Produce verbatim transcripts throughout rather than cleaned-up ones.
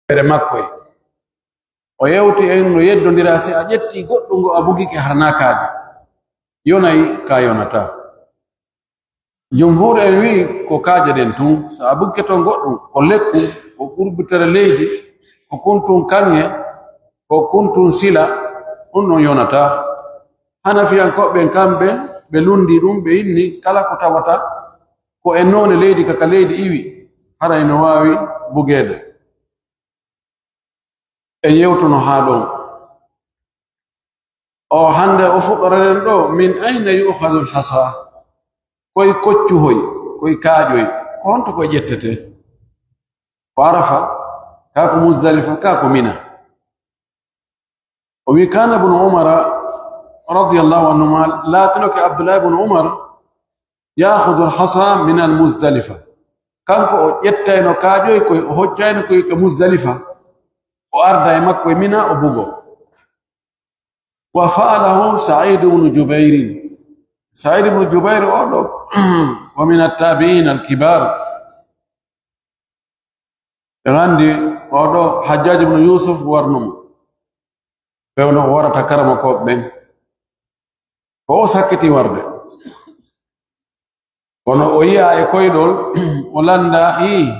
feere makko e. O yewti en no yeddondira, si a ƴetti goɗɗum ngo a bugike hara na kaaƴe. Yonay ka yonata. Jumhur en wi'i ko kaaƴe ɗen tun, so a bugike ton goɗɗum, ko lekku, ko ɓurbitere leydi, ko kuntun kaŋŋe, ko kuntun sila, ɗum ɗon yonata. Hanafiyankooɓe ɓen kamɓe, ɓe lundi ɗum, ɓe inni kala ko tawata ko e noone leydi ka, ka leydi iwi, haray no waawi bugeede. En yewtuno haa ɗon. O hannde o fuɗɗorenen ɗo, min ayna yu'khadhu al-hasa? Koy koccuhoy, koy kaaƴoy, ko honto koy ƴettete? Ko Arafa, kaa ko Muzdalifa, kaa ko Mina. O wi, kana Ibnu Umara radiyallahu anhuma, laatinoke Abdullah ibn Umar, ya'khudhu al-hasa min al-Muzdalifa. Kanko o ƴettayno kaaƴoy koy, o hoccayno koy ka Muzdalifa. O arda e makko e Mina, o bugo. Wa fa'alahu Sa'id ibn Jubayr. Sa'id ibn Jubayr o ɗo, wa min at-tabi'in al-kibar. En anndi o ɗo Hajjaj ibn Yusuf warno mo. Fewndo o warata karamokooɓe ɓen. Ko o sakkiti warde. Kono o yi'a e koyɗol, o landa, ii,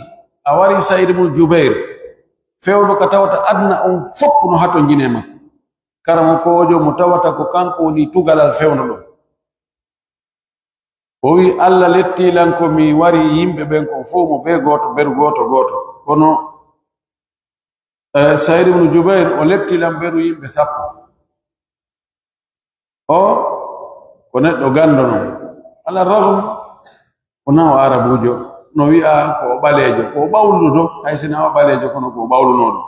a wari Sa'id ibn Jubayr. Fewndo ka tawata aduna on fof no hatonjine makko. Karamokoojo mo tawata ko kanko woni tugalal fewndo ɗon. O wi, "Allah letti lan ko mi wari yimɓe ɓen kon fof mo bee gooto, beru gooto, gooto." Kono, eh, Sa'id ibn Jubayr, o letti lan beru yimɓe sappo. O ko neɗɗo ganndo non. Ala ragm, o na o Arabuujo, no wi'a ko o ɓaleejo, ko o ɓawluno, hay si na o ɓaleejo, kono ko o ɓawlunooɗo.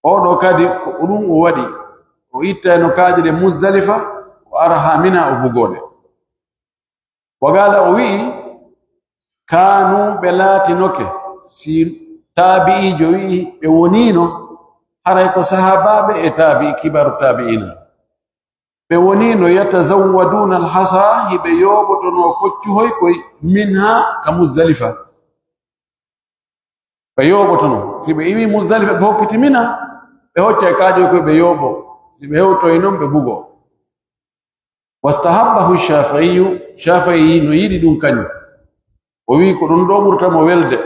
Oo ɗoo kadi, ko ɗum o waɗi. O ittayno kaaƴe ɗe Muzdalifa, o ara haa Mina, o bugoo ɗe. Wagaala o wi'i, kaanu, ɓe laatinoke, si taabi'iijo wi'i ɓe woniino, haray ko sahaabaaɓe e taabi'i, kibaru taabi'iina. Ɓe woniino, yatazawwaduuna al-hasa, hiɓe yooɓotonoo koccuhoy koy, minha, ka Muzdalifa. Ɓe yooɓotono. Si ɓe iwi Muzdalifa, ɓe hokkiti Mina, ɓe hocca e kaaƴoy koy, ɓe yooɓo. Si ɓe hewtoyi non, ɓe bugo. Wastahabbahu Shafi'iyu, Shafi'i no yiɗi ɗum kañum. O wi'i ko ɗum ɗo ɓurata mo welde.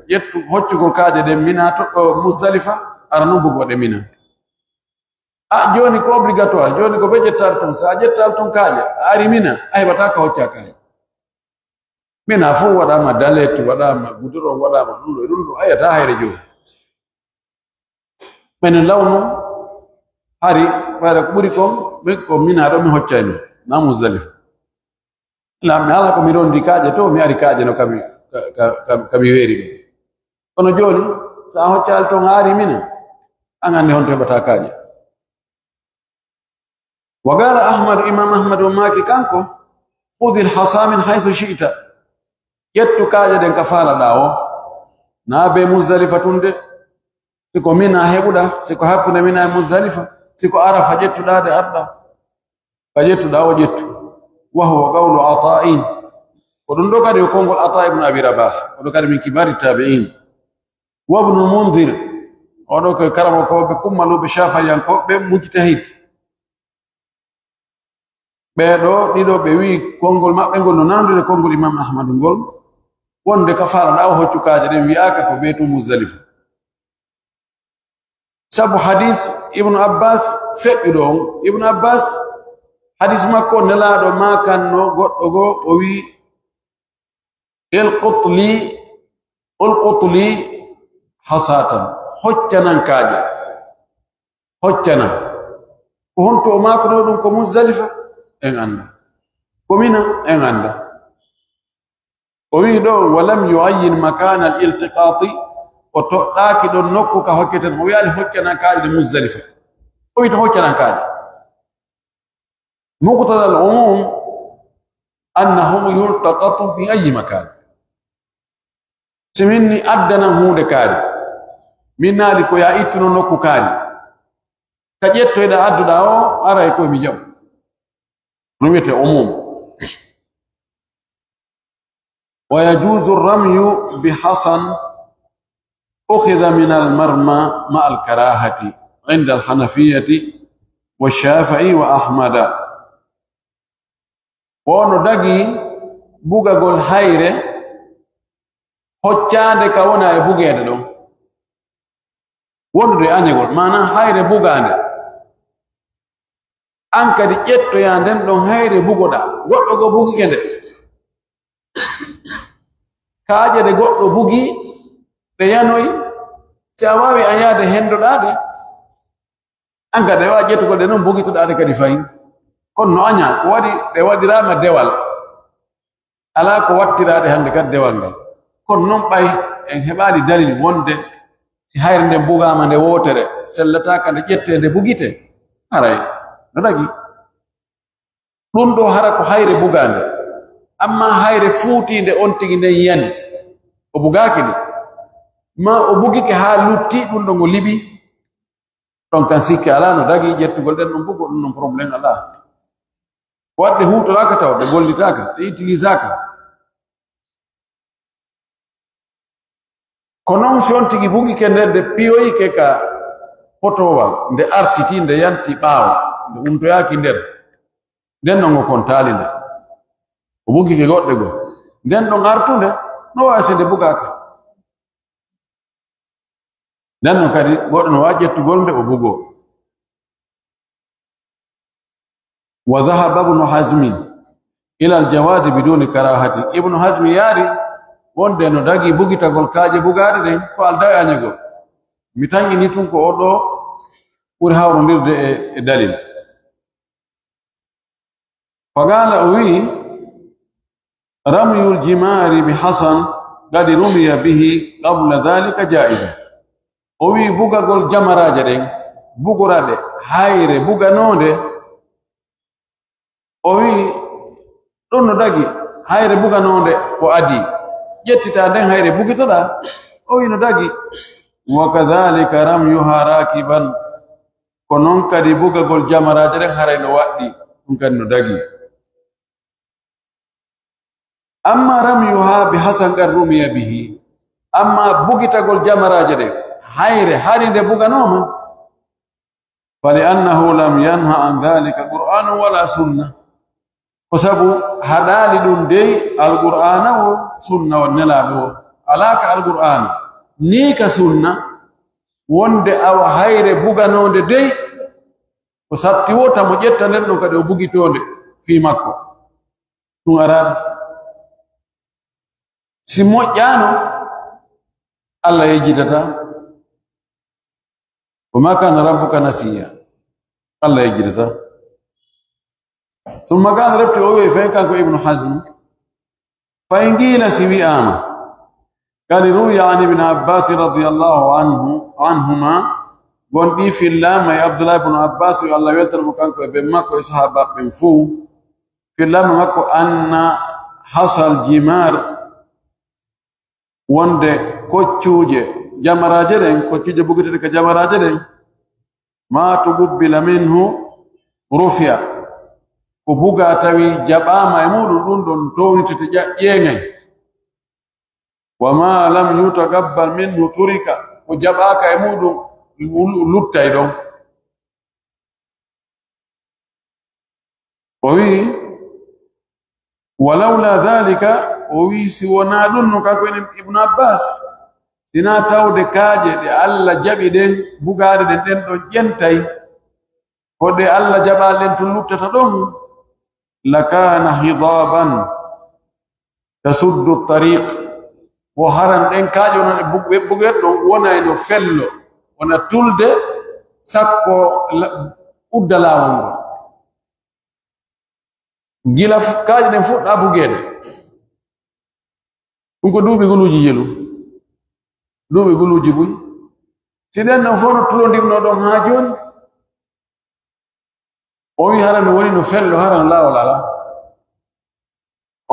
Ƴettu, hoccugol kaaƴe ɗen Mina to, ɗo Muzdalifa, ara non bugo ɗe Mina. A, jooni ko obligatoire, jooni ko ɓe ƴettaali ton. So a ƴettaali ton kaaƴe, a ari Mina, a heɓataa ka hoccaa kaaƴe. Mina fof waɗaama dalet, waɗaama goudron, waɗaama ɗum ɗo e ɗum ɗo, a yi'ataa hayre jooni. Menen lawnu hari, ɓayre ko ɓuri kon, min ko Mina ɗo mi hoccayno, na Muzdalifa. La, mi ala ko mi rondi kaaƴe to, mi ari kaaƴe no kami, ka, ka, ka, kami weeri ɗum. Kono jooni, so a hoccaali ton a ari Mina, an anndi honto heɓataa kaaƴe. Wa qala Ahmad, Imam Ahmad o maaki kanko, "Khudhil hasa min haythu shi'ta." Ƴettu kaaƴe ɗen ka faalaɗaa o. Na be Muzdalifa tun de. Si ko Mina heɓuɗaa, si ko hakkunde Mina e Muzdalifa, si ko Arafa ƴettuɗaa de arɗaa. Ka ƴettuɗaa o ƴettu. Wa huwa qawlu Ata'in. Ko ɗum ɗo kadi ko konngol Ata ibn Abi Rabah. O ɗo kadi min kibari tabi'in. Wa Ibnu Mundhir. O ɗo ko karamokooɓe kummaluɓe Shafi'iyankooɓe mujtahid. Ɓee ɗoo ɗiɗo ɓe wi'i konngol maɓɓe ngol no nanondiri e konngol Imam Ahmadu ngol, wonde ka faalaɗaa o hoccu kaaƴe ɗen wi'aaka ko ɓee tun Muzdalifa. Sabu hadis Ibnu Abbas feƴƴuɗo on. Ibnu Abbas, hadis makko, Nelaaɗo maakanno goɗɗo goo, o wi'i, "Ilqut li, ulqut li hasatan." Hoccanan kaaƴe. Hoccanan. Ko honto o maakuno ɗum? Ko Muzdalifa? En anndaa. Ko Mina? En anndaa. O wi'i ɗo, "Wa lam yu'ayyin makana al-iltiqati." O toɗɗaaki ɗon nokku ka hocceten. O wi'aali, "Hoccanan kaaƴe ɗe Muzdalifa." O wi'i to hoccanan kaaƴe. Muqtada al-umum annahu yultaqatu min ayyi makan. Si min ni addanan huunde kaari, min naali ko yaa ittuno nokku kaari, ka ƴettoyɗaa adduɗaa o, aray koy mi jaɓu. Ɗum wiyetee umum. Wa yajuzu ramyu bi hasan أخذ من المرمى مع الكراهة عند الحنفية والشافعي وأحمد. Wono dagi bugagol hayre hoccaande ka wona e bugeede ɗon. Wondude e añegol, maanaa hayre bugaande. An kadi ƴettoyaa nden ɗon hayre bugoɗaa. Goɗɗo goo bugike nde. Kaaƴe ɗe goɗɗo bugi, ɗe yanoyi. Si a waawi añaade, henndoɗaa ɗe. An kadi, a waawi ƴettugol ɗe non, bugitoɗaa ɗe kadi fayin. Kono no añaa, ko waɗi, ɗe waɗiraama dewal. Alaa ko wattiraaɗe hannde kadi dewal ngal. Kono non ɓay en heɓaali dalil wonde si hayre nden bugaama nde wootere, sellataaka nde ƴettee nde bugitee, haray no dagi. Ɗun ɗoo hara ko hayre bugaande. Ammaa hayre fuutiinde on tigi nden yani, o bugaaki nde, maa o bugike haa lutti, ɗun ɗon o liɓi, ɗon kan sikke alaa, no dagi ƴettugol ɗen ɗon bugo, ɗun non problème alaa. Waɗde huutoraaka taw, ɗe gollitaaka, ɗe utilisaaka. Ko non si on tigi bugike nde, nde piyoyike ka potowal, nde artiti, nde yanti ɓaawo, nde untoyaaki nder, nden non o kontaali nde. O bugike goɗɗe goo. Nden ɗon artunde, no waawi si nde bugaaka. Nden non kadi, goɗɗo no waawi ƴettugol nde o bugoo. وذهب ابن حزم إلى الجواز بدون كراهة. Ibnu Hazmi yaari wonde no dagi bugitagol kaaƴe bugaaɗe ɗen ko aldaa e añegol. Mi tanƴini tun ko o ɗoo ɓuri hawrondirde e, e dalil. فقال, o wi'i, رمي الجمار بحصى قد رمي به قبل ذلك جائز. O wi'i bugagol jamaraaje ɗen, bugoraɗe hayre buganoonde. O wi'i ɗun no dagi, hayre buganoonde ko adii. Ƴettitaa nden hayre bugitoɗaa, o wi'i no dagi. وكذلك رميها راكبا. Ko non kadi bugagol jamaraaje ɗen haray no waɗɗii, ɗun kadi no dagi. أما رميها بحصى قد رمي به. Ammaa bugitagol jamaraaje ɗen, hayre hari nde buganooma, فلأنه لم ينه عن ذلك قرآن ولا سنة. Ko sabu haɗaali ɗun dey Alqur'aana woo, sunna woo Nelaaɗo woo. Alaa ka Alqur'aana, nii ka sunna, wonde awa hayre buganoonde dey, ko satti woo tamo ƴetta nden ɗon kadi o bugitoonde fii makko. Ɗun araano. Si moƴƴaano, Alla yejjitataa. وما كان ربك نسيا. Alla yejjitataa. ثم قال, refti o wi'i fahin kanko Ibnu Hazm, فإن قيل, si wi'aama, قد روي عن ابن عباس رضي الله عنه، عنهما, gonɗii fillaama e Abdullahi ibnu Abbaas, yo Alla weltan mo kanko e ben makko e sahaabaaɓe ɓen fow, fillaama makko, أن حصى الجمار, wonde koccuuje jamaraaje ɗen, koccuuje bugeteeɗe ka jamaraaje ɗen, ما تقبل منه رفع, ko bugaa tawi jaɓaama e muuɗum, ɗun ɗon townitete, ƴa-, ƴeeŋay. وما لم يتقبل منه ترك, ko jaɓaaka e muuɗum lu-, luttay ɗon. O wi'i, ولولا ذلك, o wi'i, si wonaa ɗun no, kanko en Ibnu Abbaas, si naa tawde kaaƴe ɗe Alla jaɓi ɗen, bugaaɗe ɗen, ɗen ɗon ƴentay, ko ɗe Alla jaɓaali ɗen tun luttata ɗon, لكان هضابا تسد الطريق. Wo haran ɗen kaaƴe wonan e bug-, ɓe bugeede ɗon wonayno fello, wona tulde sakko la-, udda laawol ngol. Gila f-, kaaƴe ɗen fuɗɗaa bugeede. Ɗun ko duuɓi guluuji jelu. Duuɓi guluuji buy. Si ɗen ɗon fow no tulondirnoo ɗon haa jooni. O wi'i, hara mi woni no fello, hara no laawol alaa.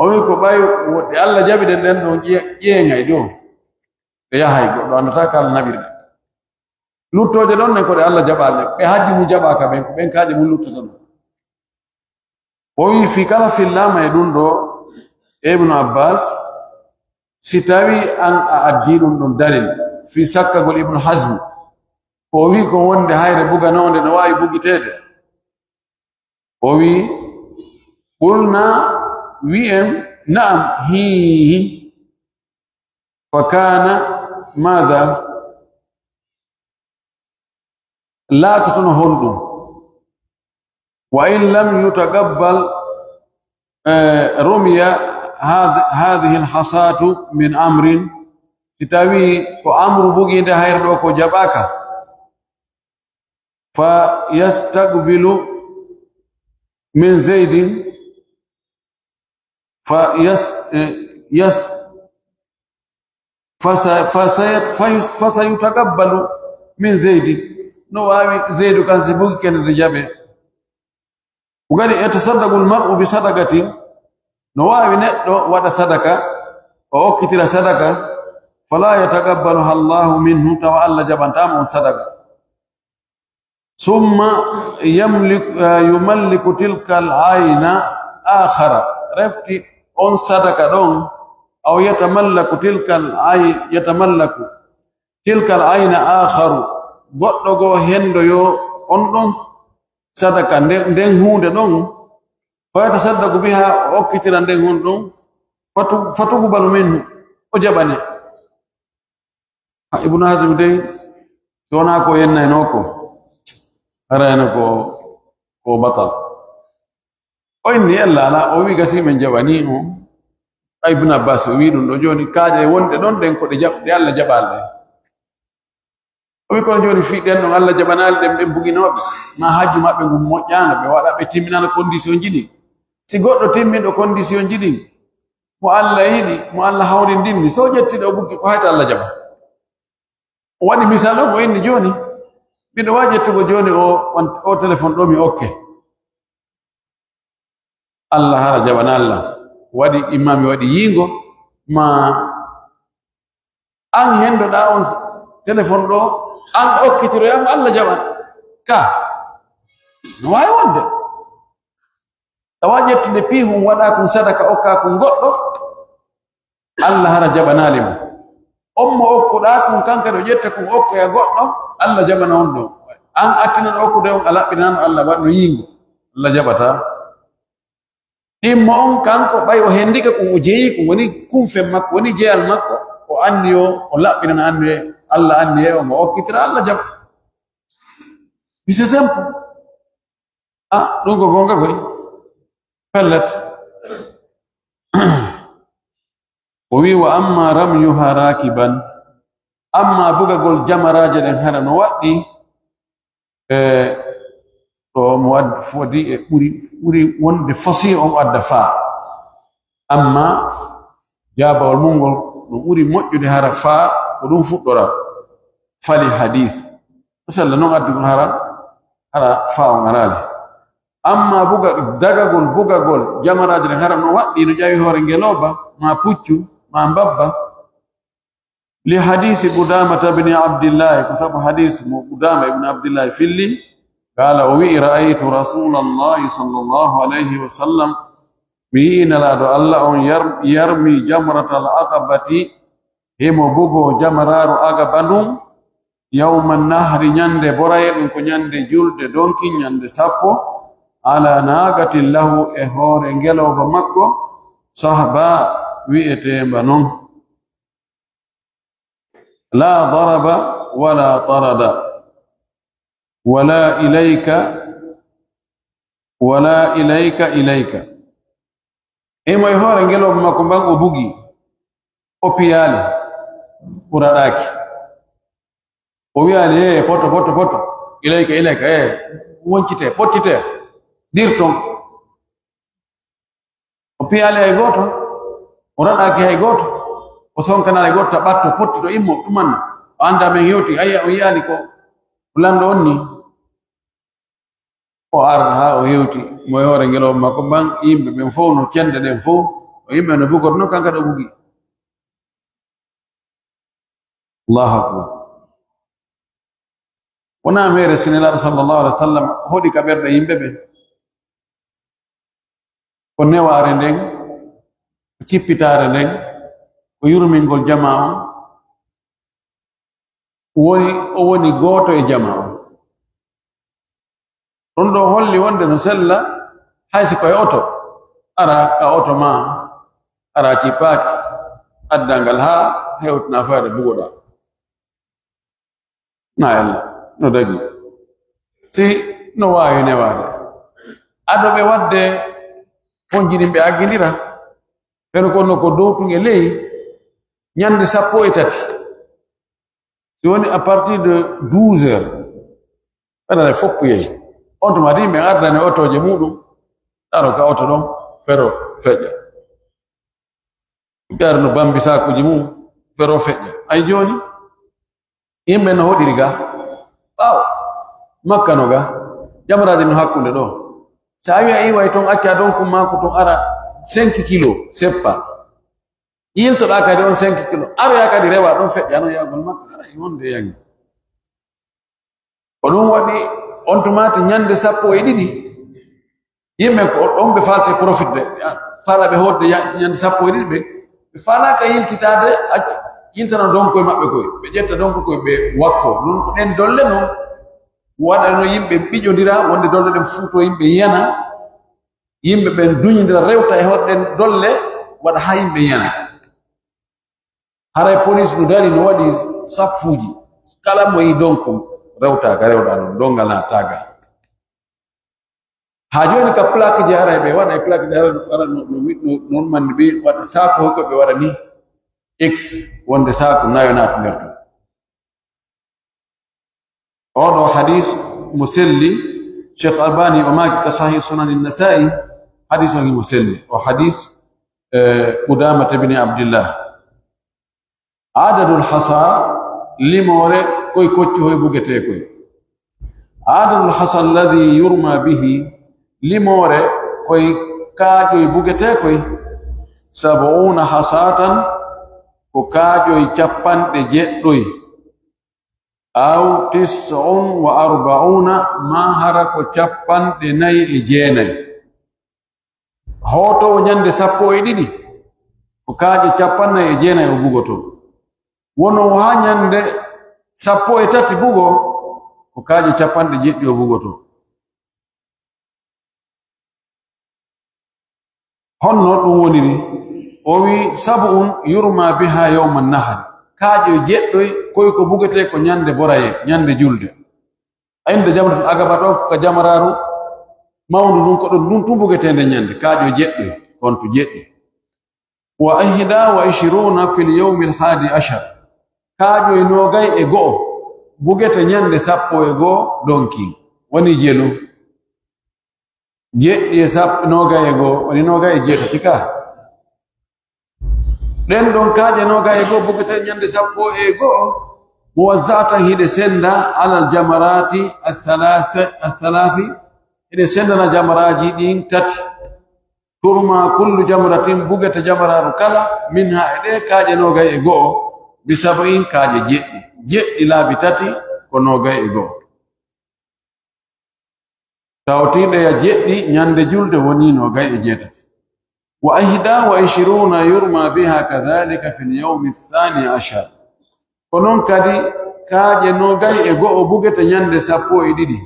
O wi'i, ko ɓay woɗɗe Alla jaɓi ɗen, ɗen ɗon ƴe-, ƴeeŋay ɗoo. Ɗe yahay, goɗɗo anndataa ka Alla naɓiri ɗe. Luttooje ɗon ɗen ko ɗe Alla jaɓaali ɗen. Ɓe hajji mun jaɓaaka ɓen, ko ɓen kaaƴe mun luttata ɗon. O wi'i, fii kala fillaama e ɗun ɗoo, Ibnu Abbaas, si tawii an a addii ɗun ɗon dalil, fii sakkagol Ibnu Hazm. Ko o wi'i ko wonde hayre buganoonde no waawi bugiteede. O wi'i, "Qulna, wi'en, na'am, hiihi." Fa kana madha? Laatotono honɗum? Wa in lam yutaqabbal, eh, rumiya hadh-, hadhihi alhasatu min amrin, si tawi ko amru bugiinde hayre ɗo ko jaɓaaka, fa yastaqbilu min zaydin, fa yas-, eh, yas-, fa sa-, fa sayat-, fa yus-, fa sayutaqabbalu min zaydi. No waawi zaydu kan si bugi kene de jaɓe. O kadi, yatasaddaqu almar'u bi sadaqatin, no waawi neɗɗo waɗa sadaka, o okkitira sadaka, fala yataqabbaluha Allahu minhu, tawa Allah jaɓantaama on sadaka. Summa yamlik-, eh, yumalliku tilka al-ayna akhara. Refti on sadaka ɗon, aw yatamallaku tilka al-ay-, yatamallaku tilka al-ayna akharu. Goɗɗo goo hendoyo on ɗon sadaka, nde-, nden huunde ɗon. Fa yatasaddaqu biha, o okkitira nden huunde ɗon. Fatu-, fatuqbalu minhu, o jaɓane. Ha, Ibnu Hazm dey, so wonaa ko yennayno ko, harayno ko, ko batal. O inni ella ala, o wi gasi men jaɓani o. A Ibnu Abbas o wi ɗum ɗo jooni, kaaƴe wonɗe ɗon ɗen ko ɗe jaɓ-, ɗe Allah jaɓaali ɗen. O wi kono jooni fii ɗen ɗon Allah jaɓanaali ɗen ɓen buginooɓe, ma hajju maɓɓe ngun moƴƴaano, ɓe waɗa, ɓe timminano condition ji ɗin. Si goɗɗo timminɗo condition ji ɗin, mo Allah yiɗi, mo Allah hawrindinni, so o ƴetti ɗo buggi ko hayta Allah jaɓa. O waɗi misal on, o inni jooni, miɗo waawi ƴettugo jooni o, on, o téléphone ɗo mi okke. Allah hara jaɓana Allah. Waɗi imma mi waɗi yiingo, ma an hendoɗaa on téléphone ɗo, an okkitiro yam Allah jaɓan. Ka, no waawi wonde. Tawa ƴettude piihun waɗa kun sadaka okka kun goɗɗo, Allah hara jaɓanaali mo. On mo okkuɗaa kun, kan kadi o ƴetta kun okkoya goɗɗo, Allah jaɓana on ɗon. An attinan okkude on, a laɓɓinano Allah, waɗno yiingo. Allah jaɓataa. Ɗimmo on kanko, ɓay o hendike kun, o jeyi kun, woni kunfen makko, woni jeyal makko, o anniyo, o laɓɓinana anniye, Allah anniye o mo okkitira, Allah jaɓa. C'est simple. Ah, ɗum ko goonga koy. Pellet. O wi, "Wa amma ramyuha rakiban." Amma bugagol jamaraaje ɗen hara no waɗɗi, e ɗo mo waɗ-, fodi e ɓuri, ɓuri wonde fasi on adda faa. Amma jaabawol mum ngol no ɓuri moƴƴude hara faa ko ɗum fuɗɗora. Fali hadith. Ko sella non addugol hara, hara faa on araali. Amma buga-, dagagol, bugagol, jamaraaje ɗen hara no waɗɗi no ƴawi hoore ngelooba, ma puccu, ma mbabba. Li hadisi Qudamata bni Abdillahi, ko sabu hadis mo Qudama ibn Abdillahi filli, qala, o wi'i, "Ra'aytu Rasulallahi sallallahu alayhi wa sallam," mi yi'i Nelaaɗo Allah on yar-, yarmi jamratal aqabati, himo bugo jamaraaru Aqaba ndun, yawma nahri, ñande boraye, ɗum ko ñande julde donki, ñande sappo, ala naqatin lahu, e hoore ngelooba makko, sahba, wi'eteemba non. La daraba wala tarada, wala ilayka, wala ilayka, ilayka. Imo e hoore ngelooba makko mban o bugi, o piyaali, o raɗaaki. O wiyaali, "Ee, poto, poto, poto, ilayka, ilayka, ee, woncite, ɓottite, dir ton." O piyaali hay gooto, o raɗaaki hay gooto, o sonkanaali hay gooto, ta ɓatto, potti to immo, ɗuman, o annda men hewti, ayya, o yiyaali ko lanɗo on ni. O arda haa o hewti mo e hoore ngelooba makko mban, yimɓe ɓen fow no cende ɗen fow, o yimɓe no bugoto no kanka ɗo bugi. Allahu akbar. Wonaa meere si Nelaaɗo sallallahu alaihi wasallam hoɗi ka ɓerɗe yimɓe ɓe. Ko newaare nden, ko cippitaare nden, ko yurmingol jamaa on. woni, o woni gooto e jama on. Ɗum ɗo holli wonde no sella, hay si koye oto, ara ka oto ma, ara cippaaki, addangal haa hewtina fayda bugoɗa. Na ella, no dagi. Si no waawi newaade. Ado ɓe wadde ponji ɗin ɓe aggindira, kono kono ko dow tun e ley, ñande sappo e tati. Si woni à partir de douze heures, aɗa fof yehi. On tuma di, ɓe ardani otooje muɗum, ɗaro ka oto ɗon, fero feƴƴa. Ɓe arno bambi sakuji mum, fero feƴƴa. Ay jooni, yimɓe no hoɗiri ga, ɓaawo, Makka no ga, jamaraaji no hakkunde ɗo. Sa a wi'a iway ton, acca donku maako ton ara cinq kilo, seppa. Yiltoɗaa kadi on cinq kilo. Aroyaa kadi rewa ɗon feƴƴa non yaagol makko. Ara e wonde yangi. Ko ɗum waɗi on tumaati ñande sappo e ɗiɗi. Yimɓe ko ɗon ɓe faalti profit ɓe. Faala ɓe hootde ya-, ñande sappo e ɗiɗi ɓe. Ɓe faalaaka yiltitaade, acca, yiltana donkoy maɓɓe koy. Ɓe ƴetta donko koy ɓe wakko. Ɗum ko ɗen dolle non. Waɗa no yimɓe ɓiƴondira, wonde dolle ɗen fuuto yimɓe yana. Yimɓe ɓen duñindira, rewta e hoɗɗen dolle, waɗa haa yimɓe yana. Haray police no dari, no waɗi saffuuji. Kala mo yi donkum, rewta ka rewɗa ɗon, dongal na taga. Haa jooni ka plaque ji haray ɓe waɗa e plaque ji haray, ara no, no, no, non man ɓe waɗa saako ko ɓe waɗa ni X, wonde saako nayo naata nder ton. Oɗo hadis mo selli, Cheikh Albani o maaki ka Sahih Sunan Nasa'i, hadis on himo selli. O hadis, eh, Qudamata bin Abdillah. Adadul hasa, limoore koy koccu hoy bugetee koy. Adadul hasa alladhi yurma bihi, limoore koy kaaƴoy bugetee koy. Sab'una hasatan, ko kaaƴoy capanɗe jeɗɗoy. Aw tis'un wa arba'una, maa hara ko capanɗe nayi e jeenayi. Hootoowo ñande sappo e ɗiɗi, ko kaaƴe capannayi e jeenayi o bugotoo. Wonoowo haa ñande sappo e tati bugo, ko kaaƴe capanɗe jeɗɗi o bugotoo. Honno ɗum woniri? O wi, "Sab'un yurma biha yawman nahar." Kaaƴe jeɗɗoy, koy ko bugetee ko ñande boraye, ñande julde. A innde jamratul agaba ɗo, ko ka jamaraaru mawndu ndun, ko ɗon ndun tun bugetee nden ñande, kaaƴe jeɗɗoy, kontu jeɗɗi. Wa ihda wa ishiruna fil yawmil hadi ashar. Kaaƴe noogay e go'o, bugete ñande sappo e go'o donki. Woni jelu. Jeɗɗi e sappo, noogay e go'o, woni noogay e jeetati ka. Ɗen ɗon kaaƴe noogay e go'o bugete ñande sappo e go'o, muwazza'atan hiɗe senda alal jamarati athalath-, athalathi, hiɗe sendana jamaraaji ɗin tati. Turma kullu jamratin, bugete jamaraaru kala, minha e ɗe kaaƴe noogay e go'o, bi sab'in kaaƴe jeɗɗi. Jeɗɗi laabi tati ko noogay e go'o. Tawtiiɗe ya jeɗɗi ñande julde woni noogay e jeetati. Wa ihda wa ishiruna yurma biha kadhalika fil yawmi thani ashar. Ko non kadi kaaƴe noogay e go'o bugete ñande sappo e ɗiɗi.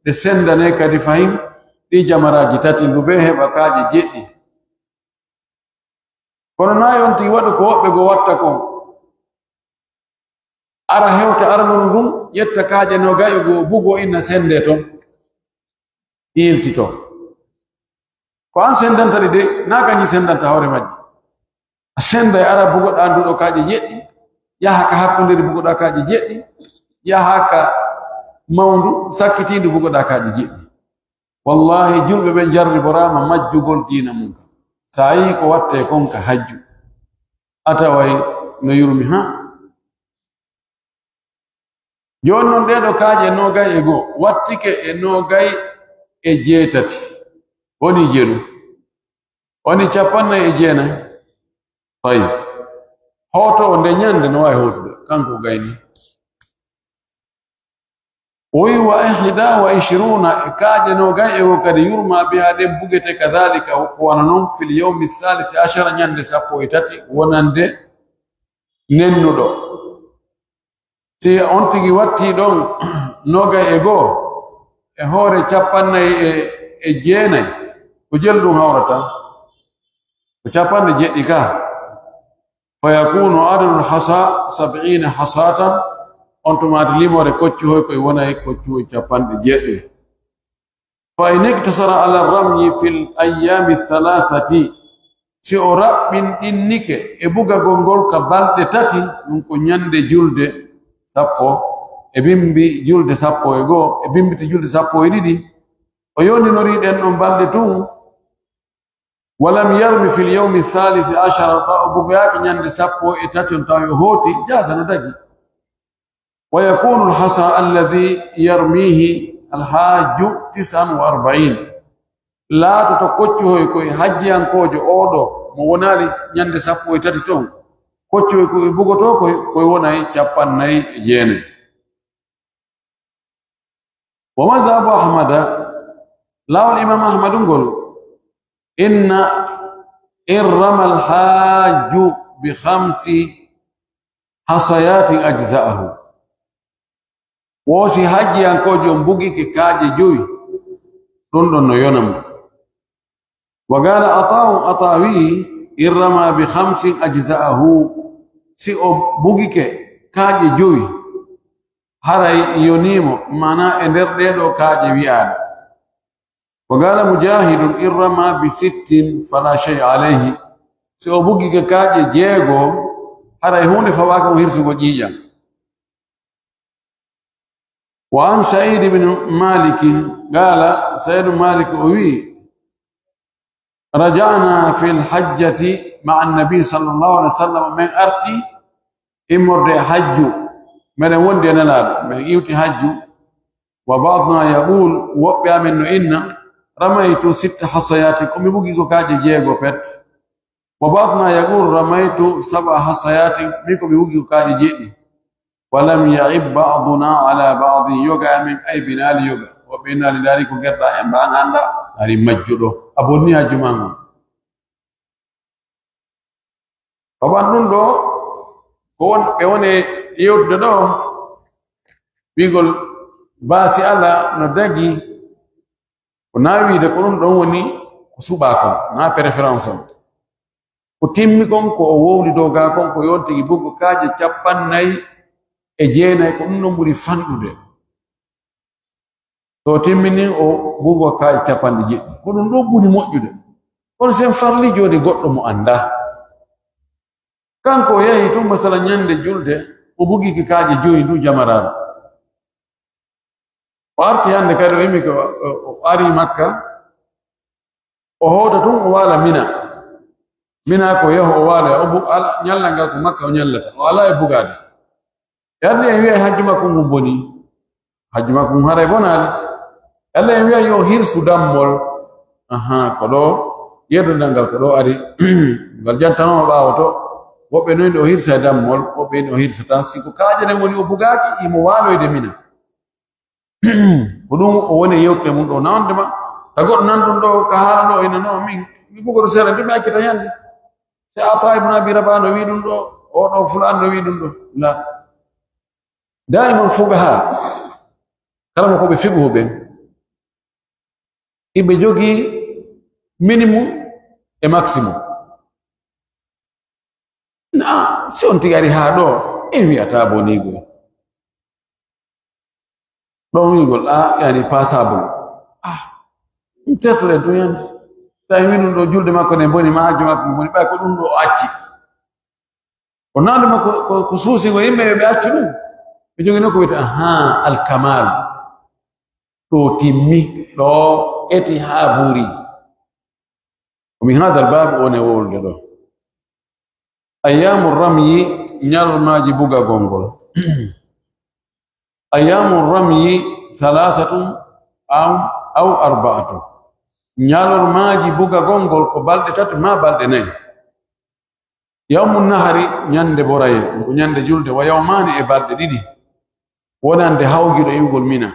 Ɗe sendane kadi fahin ɗi jamaraaji tati ndu be heɓa kaaƴe jeɗɗi. Kono na yonti waɗu ko woɓɓe go watta kon. Ara hewta armunu ndun, ƴetta kaaƴe noogay e go'o bugo inna sende ton. Ilti ton. Ko an sendanta ɗi de, na kañi sendanta hoore majji. A senda e ara bugoɗa ndu ɗo kaaƴe jeɗɗi, yaha ka hakkunderi bugoɗa kaaƴe jeɗɗi, yaha ka mawndu sakkitindu bugoɗa kaaƴe jeɗɗi. Wallahi, julɓe ɓen jarriboraama majjugol diina mum kan. Sa yii ko watte kon ka hajju, a taway no yurmi, ha? Jooni non, ɗee ɗoo kaaƴe noogay e goo wattike e noogay e jeetati. Woni jelu. Woni cappannayi e jeenayi. Tayyib. Hootoowo nde ñande no waawi hootude, kanko gayni. O wi, "Wa ihda wa ishruuna", e kaaƴe noogay e goo kadi, "yurma biha", ɗen bugete, "kadhalika", ko wano non, "fil yawmi thalith ashara", ñande sappo e tati, wonande nennuɗo. Si on tigi watti ɗon nogay e goo e hoore cappannayi e, e jeenayi, ko jelu ɗum hawrata? Ko capanɗe jeɗɗi ka. Fa yakunu adadul hasa sab'ina hasatan, on tumaati limore koccuhoy koy wonay koccuhoy capanɗe jeɗɗi. Fa in iktasara ala ramyi fil ayyami thalathati, si o raɓɓinɗinnike e bugagol ngol ka balɗe tati, ɗum ko ñande julde sappo, e bimbi julde sappo e goo, e bimbiti julde sappo e ɗiɗi, o yondinori ɗen ɗon balɗe tun, walam yarmi fil yawmi thalith ashara, taw o bugoyaaki ñande sappo e tati on, taw yo hooti, jaasa no dagi. Wa yakunu alhasa alladhi yarmihi alhajju tis'an wa arba'in. Laatoto koccuhoy koye hajjiyankoojo oo ɗoo, mo wonaali ñande sappo e tati ton. Koccuhoy koye bugotoo koye, koye wonay capannayi e jeenayi. Wa madhabu Ahmada, laawol Imam Ahmadu ngol, inna in rama alhajju bi khamsi hasayatin ajza'ahu. Wo si hajjiyankoojo on bugike kaaƴe jowi, ɗum ɗon no yona mo. Wa qala Ata'u, Ata wi'i, in rama bi khamsin ajza'ahu, si o bugike kaaƴe jowi, haray yonii mo, maanaa e nder ɗee ɗoo kaaƴe wi'aaɗe. Wa qala Mujahidun, in rama bi sittin fala shay'a alayhi, si o bugike kaaƴe jeego, haray huunde fawaaka mo hirsugol ƴiiƴam. Wa an Sa'id ibn Malik, qala, Sa'id ibn Malik o wi'i, raja'na fil hajjati ma'a an-nabi sallallahu alaihi wasallam, men arti immorde hajju, meɗen wondi e Nelaaɗo, men iwti hajju, wa ba'duna yaqul, woɓɓe amen no inna, ramaytu sitta hasayatin, ko mi bugi ko kaaƴe jeego pet. Wa ba'duna yaqul ramaytu sab'a hasayatin, min ko mi bugi ko kaaƴe jeɗɗi. Wa lam ya'ib ba'duna ala ba'din, yoga amen aybinaali yoga. Woɓɓe innaali ndaari ko gerɗa en mbaan annda, ndaari majjuɗo. A bonni hajju maa ngon. Ko ɓan ɗum ɗoo, ko won, ɓe woni yewtude ɗoo, wi'gol baasi ala no dagi, ko naa wiide ko ɗum ɗon woni ko suɓaa kon, naa préférence on. Ko timmi kon, ko o wowli dow gaa kon, ko yontigi bugo kaaƴe cappannayi e jeenayi, ko ɗum ɗon ɓuri fanɗude. So o timmini, o bugo kaaƴe capanɗe jeɗɗi. Ko ɗum ɗoo ɓuri moƴƴude. Kono sen farli jooni goɗɗo mo anndaa. Kanko o yahi tun, masala, ñande julde, o bugike kaaƴe jowi ndu jamaraaru. O arti hannde kadi, o immi ko, o, o ari Makka, o hoota tun, o waala Mina. Mina ko yahu, o waala, o bu-, ala, ñallal ngal ko Makka o ñallata, o alaa e bugaade. Yalla en wi'ay hajju makko ngun bonii? Hajju makko ngun haray bonaali. Yalla en wi'ay yo hirsu dammol? Ahaa, ko ɗoo, yeddondal ngal ko ɗoo ari. Ngal jantanoo ɓaawo to. Woɓɓe no inni o hirsa e dammol, woɓɓe inni o hirsataa. Si ko kaaƴe ɗen woni o bugaaki, himo waaloyde Mina. Ko ɗum o woni e yewtude mum ɗoo. Na on dema, ta goɗɗo nan ɗum ɗoo, ka haala ɗoo, ina no, min, mi bugoto seeɗa, nde mi accita ñande. Se Ata ibn Abi Rabah no wi'i ɗum ɗoo, o ɗoo fulaan no wi'i ɗum ɗoo. La. Daiman fuqaha, kala mo ko ɓe fiqhu ɓen, iɓe jogii minimum e maximum. Na, si on tigi ari haa ɗoo, en wi'ataa boniigo. Ɗon wi'ugol, ah, yani passable. Ah, ɗum tertoɗen tun yani. Tawi min ɗum ɗoo julde makko nden boni, ma hajju makko boni, ɓay ko ɗum ɗoo o acci. O naandu makko ko, ko suusi ngo yimɓe yo ɓe accu ɗum. Ɓe jogino ko wiyete, ahaa, alkamal. Ɗoo timmi, ɗoo eti haa buuri. Wa min hadha al-bab, woni e wowlude ɗoo. Ayyamu ramyi, ñalormaaji bugagol ngol. Ayyamu ramyi thalathatun aw, aw arba'atun. Ñalormaaji bugagol ngol ko balɗe tati maa balɗe nayi. Yawmu nahari, ñande boraye, ko ñande julde, wa yawmaani, e balɗe ɗiɗi, wonande hawjuɗo iwgol Mina.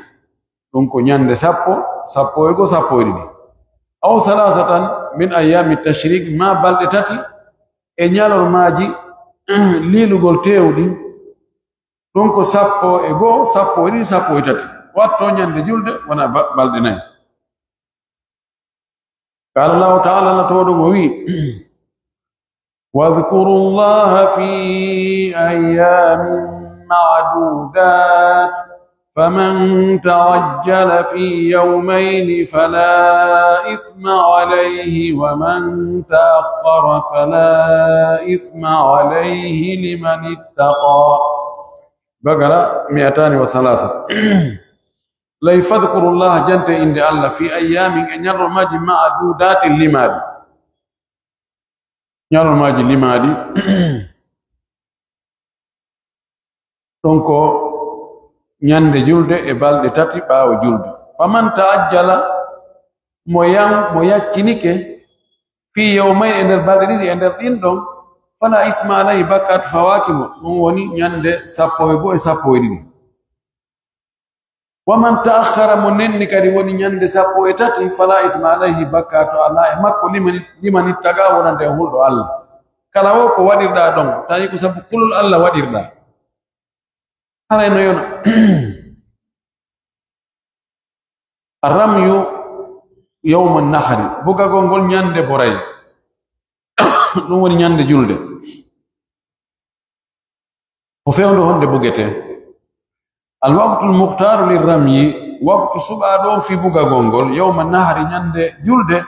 Ɗum ko ñande sappo, sappo e goo, sappo e ɗiɗi. Aw thalathatan min ayyami tashrik, maa balɗe tati e ñalormaaji liilugol teewu ɗin. Ɗum ko sappo e goo, sappo e ɗiɗi, sappo e tati. Watto ñande julde wona ba-, balɗe nayi. Qala Allahu taala, Allah towɗo mo wi, "Wadhkuru llaha fi ayyamin ma'dudat, faman ta'ajjala fi yawmayni fala ithma alayhi, wa man ta'akhkhara fala ithma alayhi liman ittaqa." Bagara mi'atani wa thalatha. Lay, "Fadhkuru llaha", jante innde Allah, "fi ayyamin", e ñalormaaji, "ma'dudatin", limaaɗi. Ñalormaaji limaaɗi. Ɗum ko ñande julde e balɗe tati ɓaawo julde. "Faman ta'ajjala", mo yan-, mo yaccinike, "fi yawmay", e nder balɗe ɗiɗi, e nder ɗin ɗon, "fala isma alayhi", bakkaatu fawaaki mo. Ɗum woni ñande sappo e goo e sappo e ɗiɗi. "Wa man ta'akhkhara", mo nenni kadi, woni ñande sappo e tati, "fala isma alayhi", bakkaatu alaa e makko, "liman, liman ittaqa", wonande e hulɗo Allah. Kala wo ko waɗirɗaa ɗon, tawi ko sabu kulol Allah waɗirɗaa. Haray no yona. Arramyu yawma nahri, bugagol ngol ñande boray. Ɗum woni ñande julde. Ko fewndo honde bugetee? Al waqtul mukhtaru lir ramyi, waktu suɓaaɗo on fii bugagol ngol, yawma nahri, ñande julde,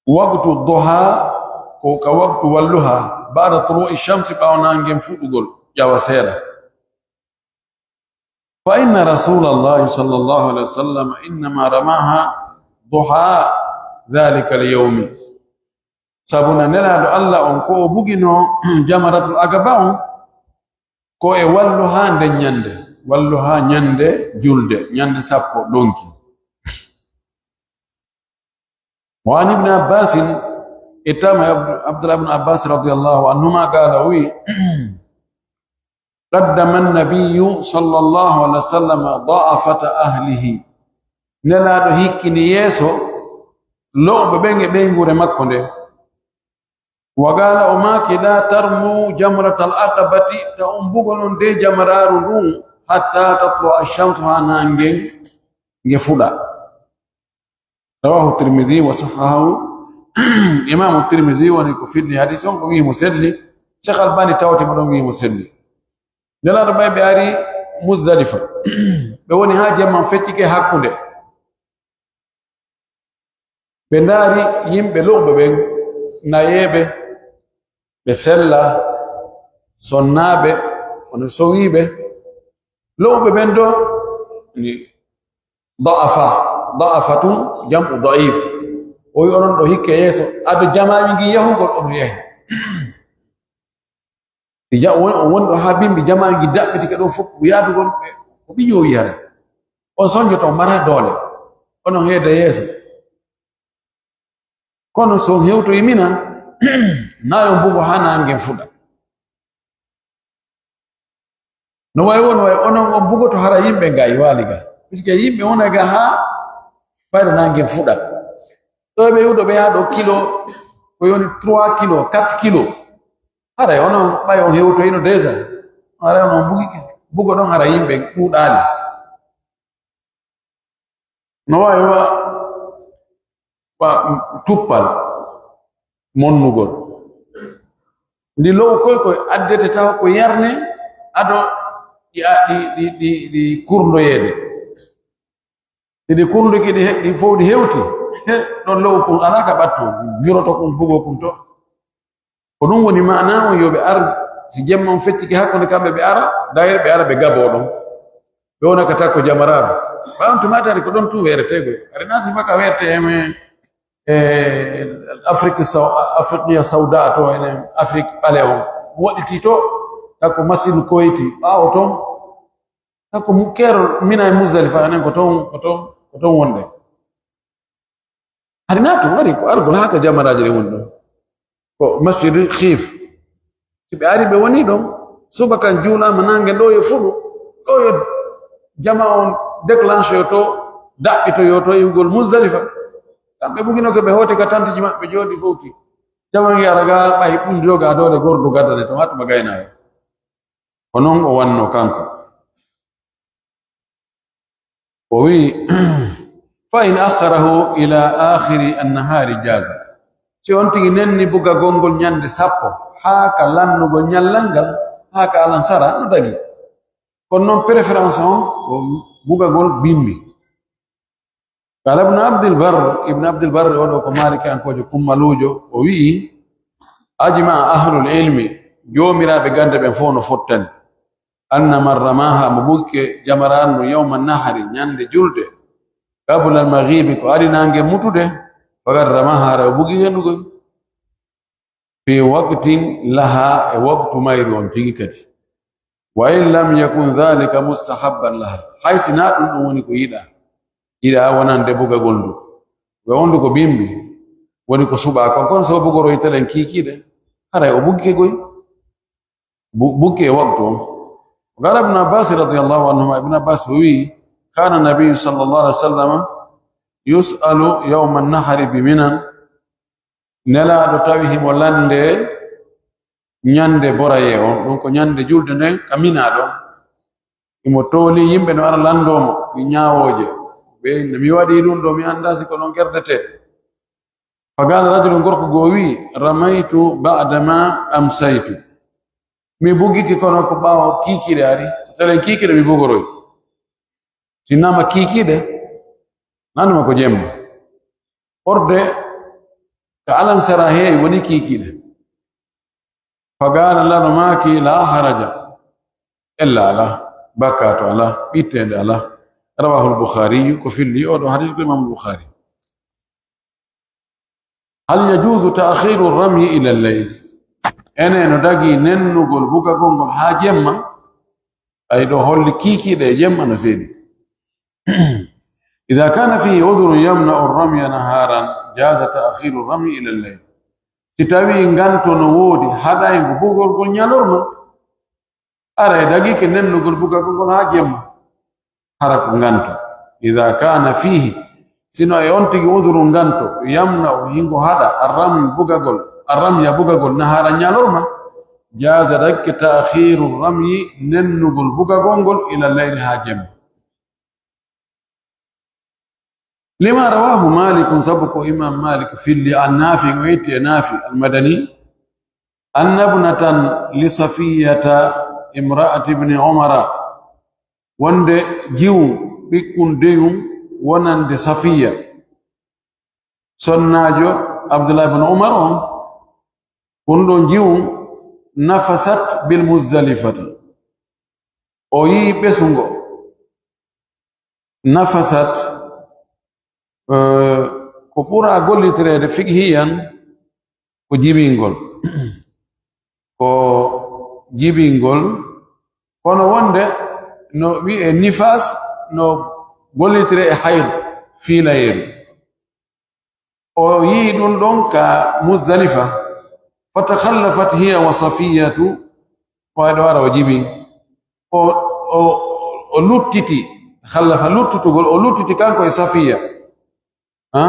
waqtu duha, ko ka waqtu walluha, ba'da tulu'i shamsi, ɓaawo naange fuɗugol, ƴawa seeɗa. Fa inna rasulallahi sallallahu alayhi wa sallam innama ramaha duha dhalika al yawmi. Sabu na Nelaaɗo Allah on, ko o bugino jamaratul aqaba on ko e walluha nden ñande, walluha ñande julde, ñande sappo ɗonki. Wa an Ibni Abbasin, ittama e Abd-, Abdullah ibn Abbas radiyallahu anhuma, qala, o wi, "Qaddama an-nabiyyu sallallahu alayhi wa sallam da'afata ahlihi." Nelaaɗo hikkini yeeso lo'uɓe ɓen e ɓeynguure makko nde. Wa qala, o maaki, "La tarmu jamratal aqabati", ta on bugo non de jamaraaru ndun, "hatta tatlu'a ash-shamsu", haa naange nge fuɗa. Rawahu Tirmidhi wa sahhahahu. Imaamu Tirmidhi woni ko fiddi hadis on, ko wi'i mo selli. Sheikh Albani tawti mo ɗon, wi'i mo selli. Nelaaɗo ɓay ɓe ari Muzdalifa. Ɓe woni haa jemma feccike hakkunde. Ɓe ndaari yimɓe lo'uɓe ɓen, nayeeɓe, ɓe sella, sonnaaɓe, kono sowiiɓe. Lo'uɓe ɓen ɗo, ni da'afa, da'afatun jam'u da'if. O wi onon ɗo hikke yeeso, ado jamaaji ngi yahugol, on yahi. Si ja-, won, on woni ɗo haa bimbi, jamaaji ngi daɓɓitike ɗo fof, ko yaadugol ɓe, ko ɓiñoowi hare. On sonjoto, on mara doole. Onon heeda yeeso. Kono so on hewtoyi Mina, na yo on bugo haa naange fuɗa. No wayi won, wayi onon on bugoto hara yimɓe nga e waali ga. Puisque yimɓe wona ga haa fayda naange fuɗa. Ɗo ɓe yudo ɓe haa ɗo kilo, ko yoni trois kilo, quatre kilo. Haray onon ɓay on hewtoyino déjà. Haray onon bugike. Bugo ɗon hara yimɓe ɗuuɗaali. No waawi wa, wa tuppal monnugol. Ndi lo'u koy koy addete taw ko yarne ado ɗi, a, ɗi, ɗi, ɗi, ɗi kurdoyeede. Ɗi kurduki ɗi he-, ɗi fof ɗi hewti. He, ɗon lo'u kun alaa ka ɓattu. Juroto kun, bugo kun to. Ko ɗum woni maana on, yo ɓe ar, si jemma on feccike hakkunde kamɓe, ɓe ara, dayre ɓe ara, ɓe gaboo ɗon. Ɓe wona ka takko jamaraaru. Ɓay on tumaati hari ko ɗon tun weeretee koy. Hari naati maka weeretee e men, e Afrik Saw-, Afriqiya Sawda to, enen Afrik ɓale on. Waɗiti to, takko Masjidul Koyti, ɓaawo ton. Takko mu-, keerol Mina e Muzdalifa, enen ko ton, ko ton, ko ton wonde. Hari naatu, hari ko argol haa ka jamaraaji ɗin woni ɗon. Ko masjidi Khiif. Si ɓe ari ɓe woni ɗon, subaka juulaama naange ɗo yo fuɗu, ɗo yo jama on déclenché yo to, daɓɓito yo to iwgol Muzdalifa. Kamɓe bugino ko ɓe hooti ka tantiji maɓɓe jooɗi fowti. Jama ngi ara ga ɓay ɗum joga doole gordu gaddane to hatuma gaynaaɓe. Ko noon o wanno kanko. O wi'i, "Fa in akharahu ila akhiri annahari jaza." Si on tigi nenni bugagol ngol ñande sappo, haa ka lannugol ñallal ngal, haa ka alansara, no dagi. Kono noon préférence on, ko bugagol bimbi. Qala Ibn Abdul Barr, Ibn Abdul Barr o ɗo ko Maliki an kojo kummaluujo, o wi'i, "Ajma ahlul ilmi, joomiraaɓe gannde ɓen fof no fottani. Anna man ramaha, mo buggike jamaraanu yawma nahari, ñande julde, qabla al maghribi, ko ari naange mutude, faqad ramaha, hara o bugi hendu koy. Fi waqtin laha, e waqtu mayru on tigi kadi. Wa in lam yakun dhalika mustahabban laha." Hay si na ɗum ɗum woni ko yiɗa. Yiɗa wonande bugagol ndu. Ko on ndu ko bimbi. Woni ko suɓa kon, kono so bugoroy telen kiikiiɗe. Haray o buggike goy. Bu-, bugge e waqtu on. Qala Ibn Abbas radiyallahu anhuma, Ibn Abbas o wi'i, "Kana Nabi sallallahu alaihi wasallam yus'alu yawma nahari bi Minan." Nelaaɗo tawi himo lande ñande boraye on, ɗum ko ñande julde nden ka Mina ɗon. Himo tooli yimɓe no ara landoo mo, fi ñaawooje. Ɓe, "No mi waɗi ɗum ɗo, mi anndaa si ko non gerdete." Fa qala rajulun, gorko goo wi'i, "Ramaytu ba'da ma amsaytu." Mi bugiki kono ko ɓaawo kiikiiɗe ari. Telen kiikiiɗe mi bugoroy. Si nama kiikiiɗe, nanuma ko jemma. Orde ka alansara heewi woni kiikiiɗe. Fa qala, Laɗo maaki, "La haraja." Ella ala, bakkato ala, ɓitteende ala. Rawahul Bukhari, ko filli oɗo hadis ko Imam Bukhari. Hal yajuzu ta'khiru ramyi ila al-layl? Ene no dagi nennugol bugagol ngol haa jemma? Ay ɗo holli kiikiiɗe e jemma no seedi. Idha kana fihi udhrun yamna'u ar-ramya naharan, jaza ta'khiru ar-ramyi ila al-layl. Si tawi nganto no woodi haɗayngo bugol ngol ñalorma, aray dagike nennugol bugagol ngol haa jemma. Hara ko nganto. Idha kana fihi, sino e on tigi udhrun nganto, yamna'u hingo haɗa, ar-ramyu bugagol, ar-ramya bugagol, naharan ñalorma, jaza dagike ta'khiru ar-ramyi nennugol bugagol ngol ila al-layli haa jemma. Lima rawahu Malikun, sabu ko Imam Malik filli an Nafi, o yetti e Nafi al-Madani, anna ibnatan li Safiyata imra'ati ibni Umara, wonde jiwu ɓikkun deyun wonande Safiya, sonnaajo Abdullah ibn Umar on, kun ɗon jiwu nafasat bil Muzdalifata. O yi'i ɓesungo. Nafasat, eh, ko ɓura gollitireede fiqhiyan ko jibingol. Ko jibingol, kono wonde no wi'e nifas no gollitire e hayd, fiilayeeru. O yi'i ɗum ɗon ka Muzdalifa. Fatakhallafat hiya wa Safiyatu, ɓayɗo ara o jibi. O, o, o luttiti, khallafa luttutugol, o luttiti kanko e Safiya. Ha?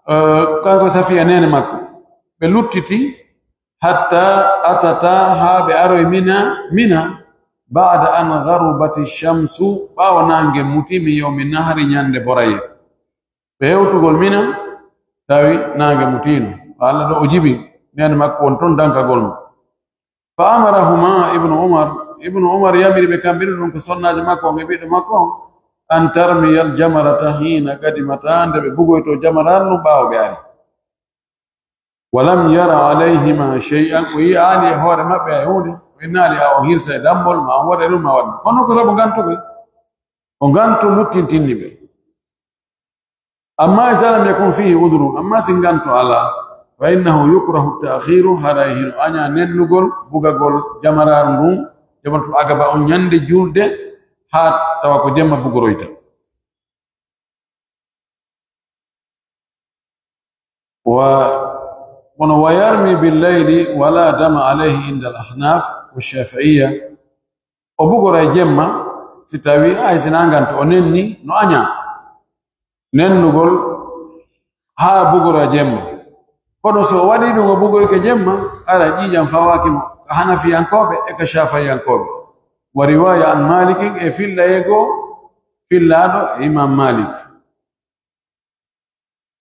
Eh, kanko e Safiya neene makko. Ɓe luttiti, hatta atata, haa ɓe aroy Mina, Mina, ba'da an gharubati shamsu, ɓaawo naange muti, min yawmi nahri, ñande boraye. Ɓe hewtugol Mina, tawi naange mutiino. Alla ɗo o jibi, neene makko won ton dankagol mo. Fa amarahuma Ibnu Umar, Ibnu Umar yamiri ɓe kamɓe ɗiɗo, ɗum ko sonnaajo makko on e ɓiɗɗo makko on, an tarmiyal jamarata hiina qadimata, nde ɓe bugoyto jamaral ɗum ɓaawo ɓe ari. Walam yara alayhima shay'an, o yi'aali e hoore maɓɓe hay huunde, o innaali a on hirsa e dammol, ma on waɗa ɗum, ma waɗa. Kono ko sabu nganto ɓe, o nganto luttintinni ɓe. Amma iza lam yakun fihi udhrun, amma si nganto alaa, fa innahu yukrahu ta'khiru, haray hino añaa nennugol, bugagol jamaraar ngun, jamratul aqaba on ñande julde, haa tawa ko jemma bugoroyta. Wa, kono wa yarmi bil layli wala dama alayhi inda al ahnaf wa shafi'iyya. O bugora e jemma, si tawi hay si na nganto o nenni, no añaa. Nennugol haa bugora jemma. Kono so o waɗi ɗum, o bugoyke jemma, ara ƴiiƴam fawaaki mo ka Hanafiyankooɓe e ka Shafiyankooɓe. Wa riwaya an Malikin, e filla e goo fillaaɗo e Imam Malik.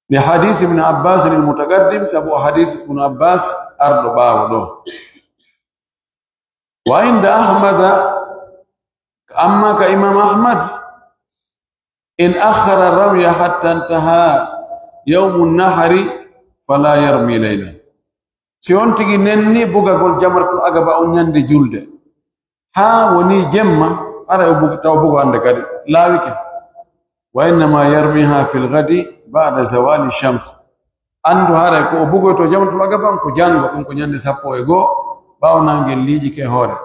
Li hadith Ibn Abbas al mutaqaddim, sabu hadith Ibn Abbas arɗo ɓaawo ɗo. Wa inda Ahmada, amma ka Imam Ahmad, in akhara ramya hatta intaha yawmun nahari fala yarmi layla. Si on tigi nenni bugagol jamratul aqaba on ñande julde, haa woni jemma, haray o buga, taw bugo hande kadi laawike. Wa innama yarmiha fil ghadi ba'da zawali shams. Andu haray ko o bugoyto jamratul aqaba on ko jango, ɗum ko ñande sappo e goo ɓaawo nangel liiƴike hoore.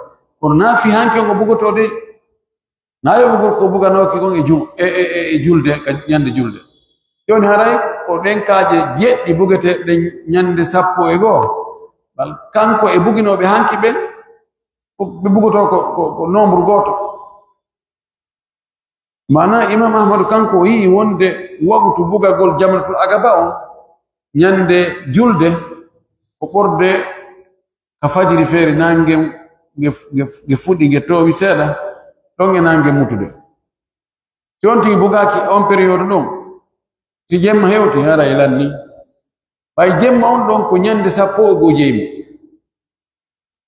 Kono na fi hanke on o bugoto de. Na yoɓugol ko buganooki kon e jum-, e, e, e, e julde, ka ñande julde. Jooni haray ko ɗen kaaƴe jeɗɗi bugeteeɗe ñande sappo e goo. Bal kanko e buginooɓe hanki ɓen, ko ɓe bugotoo ko, ko, ko nombre gooto. Maana Imam Ahmadu kanko o yi'i wonde waqtu bugagol jamratul aqaba on ñande julde ko ɓorde ka fajiri feere, nangel nge, nge, nge fuɗi, nge toowi seeɗa, ɗon e nangel mutude. Si on tigi bugaaki on période ɗon, si jemma hewti, haray lanni. Ɓay jemma on ɗon ko ñande sappo e goo jeymo.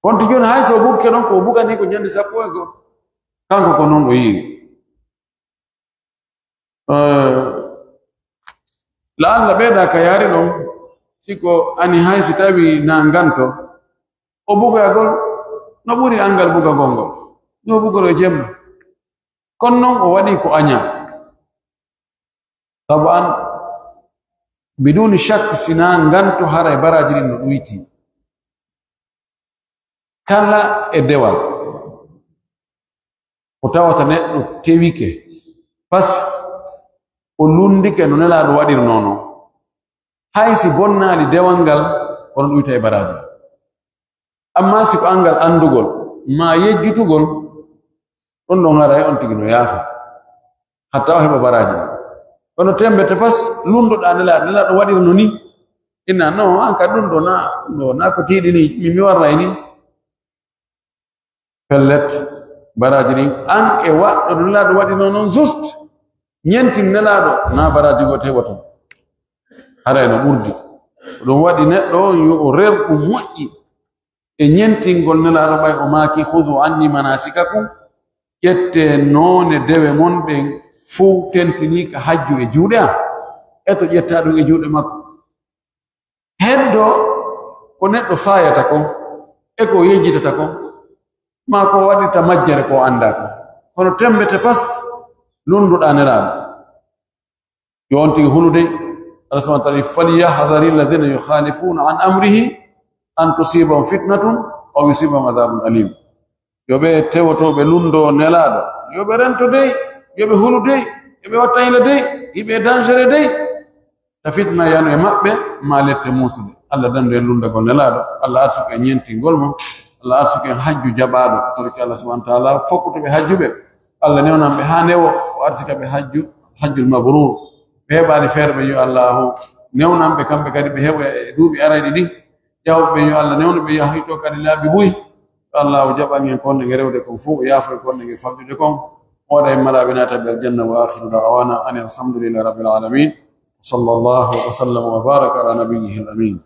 Kono to jooni hay so o bukke ɗon, ko o bugani ko ñande sappo e goo. Kanko ko non o yi'i. Eh, la Allah ɓeyda ka yaari ɗon, si ko ani hay si tawi na nganto, o bugagol no ɓuri angal bugagol ngol, no bugol e jemma. Kono non o waɗi ko aña. Sabu an, biduni shak, si na nganto haray baraaji ɗin no ɗuyti. Kala e dewal, ko tawata neɗɗo tewike, pas o lundike no Nelaaɗo waɗirnoo non. Hay si bonnaali dewal ngal, kono ɗuyta e baraaji. Amma si ko angal andugol, maa yejjutugol, ɗon ɗon haray on tigi no yaafa. Hatta o heɓa baraaji ɗin. Kono tembe te pas lundoɗaa Nelaaɗo, Nelaaɗo waɗirno ni. Inna, non, an ka ɗum ɗo na, ɗum ɗo na ko tiiɗi ni, mi, mi warray ni. Pellet, baraaji ɗin, an e waɗɗo Nelaaɗo waɗirno non juste. Ñentin Nelaaɗo, na baraaji goo teɓoto. Haray no ɓurdi. Ɗum waɗi neɗɗo on yo o rer ɗum moƴƴi. E ñentingol Nelaaɗo ɓay o maaki, "Khudu anni manasikakum." Ƴette noone dewe mon ɗen fow tentini ka hajju e juuɗe am. E to ƴetta ɗum e juuɗe makko. Heddo ko neɗɗo faayata kon, e ko yejjitata kon, maa ko waɗirta majjere ko anndaa kon. Kono tembe te pas, lunduɗaa Nelaaɗo. Yo on tigi hulu dey. Allah subhanahu wa ta'ala, "Falyahdhari alladhina yukhalifuna an amrihi an tusibahum fitnatun aw yusibahum adhabun alim." Yo ɓe tewotooɓe lundo Nelaaɗo, yo ɓe rento dey, yo ɓe hulu dey, yo ɓe watta yila dey, yiɓe danger dey. Ta fitna yano e maɓɓe, maa lette muusude. Allah dandu en lundagol Nelaaɗo, Allah arsuku en ñentingol mo, Allah arsuku en hajju jaɓaaɗo. Torki Allah subhanahu wa ta'ala fokkutuɓe hajjuɓe, Allah newnan ɓe haa newo, o arsika ɓe hajju, hajjul mabrur. Ɓe heɓaani feere ɓe, yo Allahu newnan ɓe kamɓe kadi, ɓe heɓa e duuɓi arayɗi ɗin. Jawɓe ɓe, yo Allah newnu ɓe, yaha hito kadi laabi buy. Yo Allahu jaɓan en konde nge rewde kon fow, o yaafo en konde nge famɗude kon. O waɗa en malaaɓe naataɓe aljanna. Wa akhiru da'wana anil hamdulillahi rabbil alamin. Sallallahu wa sallam wa baraka ala nabiyyihi al amin.